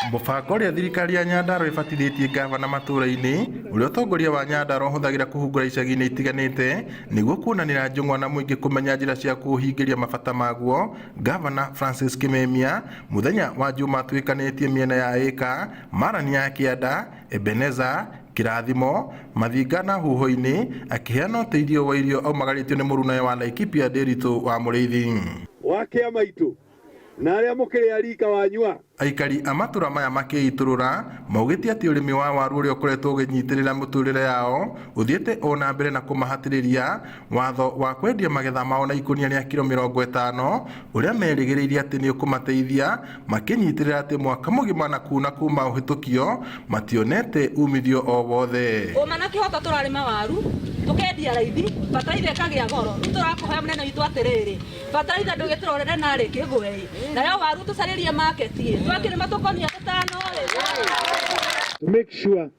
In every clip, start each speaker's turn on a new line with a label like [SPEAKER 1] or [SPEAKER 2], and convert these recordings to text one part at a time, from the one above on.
[SPEAKER 1] Mũbango ũrĩa thirikari ya Nyandarua ĩbatithĩtie ngavana matũra-inĩ ũrĩa ũtongoria wa Nyandarua ũhũthagĩra kũhungura icagi-inĩ itiganĩte nĩguo kuonanĩra njũng'wa na mũingĩ kũmenya njĩra cia kũũhingĩria mabata maguo. Ngavana Francis Kimemia mũthenya wa Juma atuĩkanĩtie mĩena ya Ĩka, Marani ya Kĩanda, Ebeneza, Kĩrathimo, Mathinga na Huho-inĩ akĩheana ũteithio wa irio aumagarĩtio nĩ mũrunawe wa Laikipia Nderitu wa Mũrĩithi.
[SPEAKER 2] Wa kĩama itũ na arĩa mũkĩrĩ a rika wanyua.
[SPEAKER 1] Aikari a matũra maya makĩitũrũra maugĩte atĩ ũrĩmi wa waru ũrĩa ũkoretwo ũgĩnyitĩrĩra mũtũrĩre yao ũthiĩte o na mbere na kũmahatĩrĩria watho wa kwendia magetha mao na ikũnia rĩa kiro 50 ũrĩa merĩgĩrĩire atĩ nĩ ũkũmateithia makĩnyitĩrĩra atĩ mwaka mũgima na kuna kuma ũhĩtũkio mationete umithio o wothe.
[SPEAKER 3] Ũma na kĩhoto tũrarĩma waru tũkendia raithi bataraitha ĩkagĩa goro rĩu tũrakũhoya mũnene witũ atĩrĩrĩ bataraitha ndũgĩtũrorere narĩ kĩgwe ĩ nayo waru tũcarĩrie market ĩ twakĩrĩma tũkonia tũtano ĩ.
[SPEAKER 4] To make sure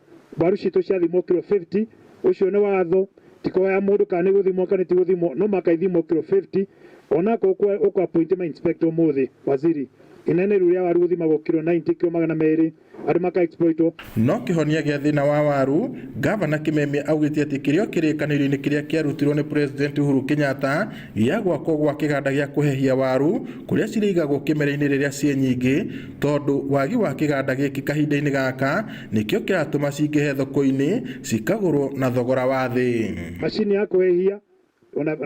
[SPEAKER 4] waru citũ ciathimwo kiro 50 ũcio nĩ watho ti kũhoya mũndũ kana nĩ gũthimwo kana ti gũthimwo no maka ithimwo kiro 50 onakorwo ũkũ appoint ma inspector ũmũthĩ waziri inene rĩu rĩa waru gũthimagwo kiro 90 kiro 200 andũ maka exploitwo.
[SPEAKER 1] No kĩhonia gĩa thĩna wa waru, Ngavana Kimemia augĩte atĩ kĩrĩa kĩrĩkanĩrio-inĩ kĩrĩa kĩarutirwo nĩ President Uhuru Kenyatta gĩa gwakwo gwa kĩganda gĩa kũhehia waru kũrĩa cirĩigagwo kĩmera-inĩ rĩrĩa ciĩ nyingĩ tondũ wagi wa kĩganda gĩkĩ kahinda-inĩ gaka nĩkĩo kĩratũma cingĩhe thoko-inĩ cikagũrwo na thogora wa thĩ.
[SPEAKER 4] Macini ya kũhehia ona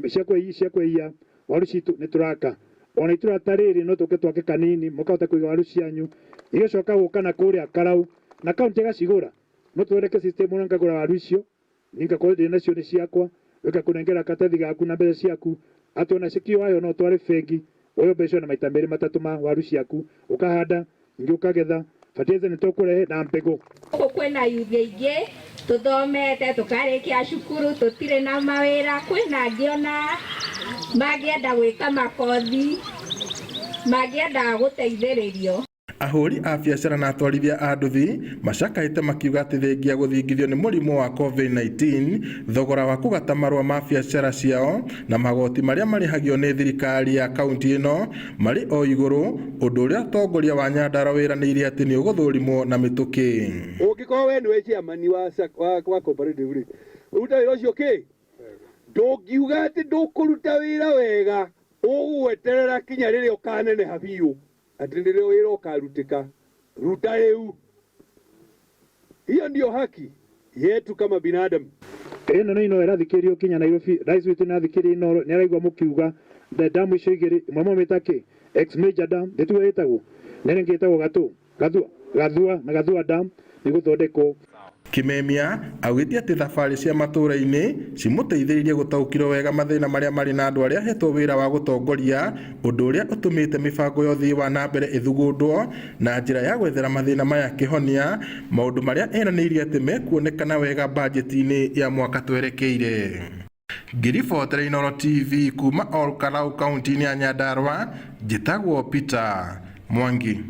[SPEAKER 4] cia kũhehia waru citũ nĩ tũraka ona itũra ta rĩrĩ no tũke twake kanini mũkahota kũiga waru cianyu igĩcoka gũka na kũrĩa Karau na kaunti ĩgacigũra no tũthondeke system ona ngagũra waru icio ningakorwo ndĩ nacio nĩ ciakwa ngakũnengera katathi gaku na mbeca ciaku atĩ ona cikĩoyayo no ũtware bengi woe mbeca na maita merĩ matatũ ma waru ciaku ũkahanda ingĩ ũkagetha fertilizer nĩ tũkũrehe na mbegũ.
[SPEAKER 5] Gũkũ kwĩna yuthi aingĩ tũthomete tũkarĩkia cukuru tũtirĩ na mawĩra kwĩna angĩ ona mangĩenda gwĩka makothi mangĩenda gũteithĩrĩrio.
[SPEAKER 1] Ahũri a biacara na atwarithia a nduthi macakaĩte makiuga atĩ thengia gũthingithio nĩ mũrimũ wa COVID-19 thogora wa kũgata marũa ma biacara ciao na magoti marĩa marĩhagio nĩ thirikari ya kaunti ĩno marĩ o igũrũ ũndũ ũrĩa ũtongoria wa Nyandarua wĩranĩire atĩ nĩ ũgũthũrimwo na mĩtũkĩ.
[SPEAKER 2] Ũngĩkorwo we nĩwe chairman wa cooperative rĩ, ũruta wĩra ũcio kĩ? Ndũngiuga atĩ ndũkũruta wĩra wega ũgweterera kinya rĩrĩa ũkaneneha biũ atĩ nĩrĩo wĩra ũkarutĩka. Ruta rĩu. Hiyo ndio haki yetu kama binadamu.
[SPEAKER 4] Ĩno nĩ ino ĩrathikĩrĩrio kinya Nairobi rais witũ nĩ athikĩrĩria Inooro nĩ araigua mũkiuga damu icio igĩrĩ ĩmwe mamĩta kĩ ex major dam nĩtuo ĩtagwo na ĩrĩa ĩngĩ ĩtagwo gatũ gathua gathua na gathua dam nĩ gũthondekwo.
[SPEAKER 1] Kimemia augĩte atĩ thabarĩ cia matũra-inĩ cimũteithĩrĩirie gũtaũkĩrwo wega mathĩna marĩa marĩ na andũ arĩa ahetwo wĩra wa gũtongoria ũndũ ũrĩa ũtũmĩte mĩbango ya ũthii wa na mbere ĩthugundwo na njĩra ya gwethera mathĩna maya kĩhonia maũndũ marĩa eranĩire atĩ mekuonekana wega bajeti-inĩ ya mwaka twerekeire. Ngĩribotera Inooro TV kuma Ol Kalou kaunti-inĩ ya Nyandarua, njĩtagwo Peter Mwangi.